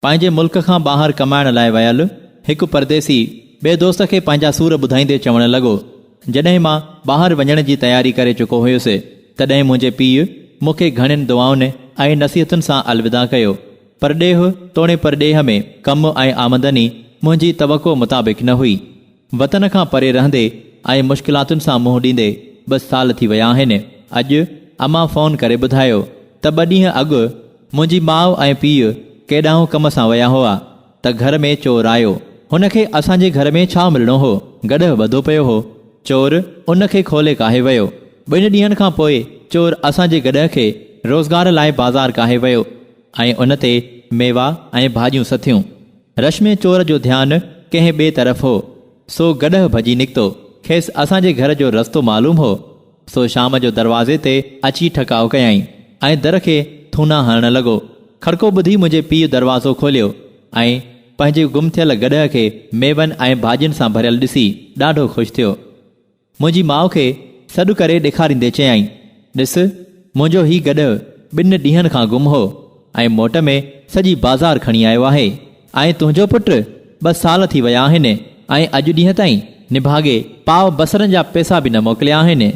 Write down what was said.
پنهنجي ملڪ کان ٻاهر ڪمائڻ لاء ويل هڪ پرديسي ٻئي دوست کي پنهنجا سور ٻڌائيندي چوڻ لڳو، جڏهن مان ٻاهر وڃڻ جي تياري ڪري چڪو هيس، تڏهن منهنجي پيء مون کي گهڻين دعائن ۽ نصيحتن سان الوداع ڪيو. پرڏيهه توڻي پرڏيهه ۾ ڪم ۽ آمدني منهنجي توقع مطابق نه هئي. وطن کان پري رهندي ۽ مشڪلاتن سان منهن ڏيندي ٻه سال ٿي ويا آهن. اڄ امان فون ڪري ٻڌايو ته ٻه ڏينهن اڳ منهنجي ماء ۽ پيء ڪيڏانهن ڪم سان ويا هئا ته گهر ۾ چور آيو. هن کي اسان جي گهر ۾ ڇا ملڻو هو؟ گڏهه ٻڌو پيو هو. چور ان کي کولي ڪاهي ويو. ٻن ڏينهن کان پوء چور اسان جي گڏهه کي روزگار لاء بازار ڪاهي ويو ۽ ان تي ميوا ۽ ڀاڄيون سٿيون. رش ۾ چور جو ڌيان ڪنهن ٻئي طرف هو، سو گڏهه ڀڄي نڪتو. کيس اسان جي گهر جو رستو معلوم هو. سو شام جو دروازي تي اچي ٺڪاء ڪيائين ۽ در کي ٿونا هڻڻ لڳو. کڙڪو ٻڌي منهنجي پيء دروازو کوليو ۽ پنهنجي گم ٿيل گڏهه کي ميون ۽ ڀاڄين سان ڀريل ڏسي ڏاڍو خوش ٿيو. منهنجي ماء کي سڏ ڪري ڏيکاريندي چيائين، ڏس، منهنجو هي گڏهه ٻن ڏينهن کان گم هو ۽ موٽ ۾ سڄي بازار کڻي آيو آهي ۽ تنهنجو پٽ ٻه سال ٿي ويا آهن ۽ اڄ ڏينهن تائين نڀاڳي پاء بصرن جا پئسا به نه موڪليا آهن.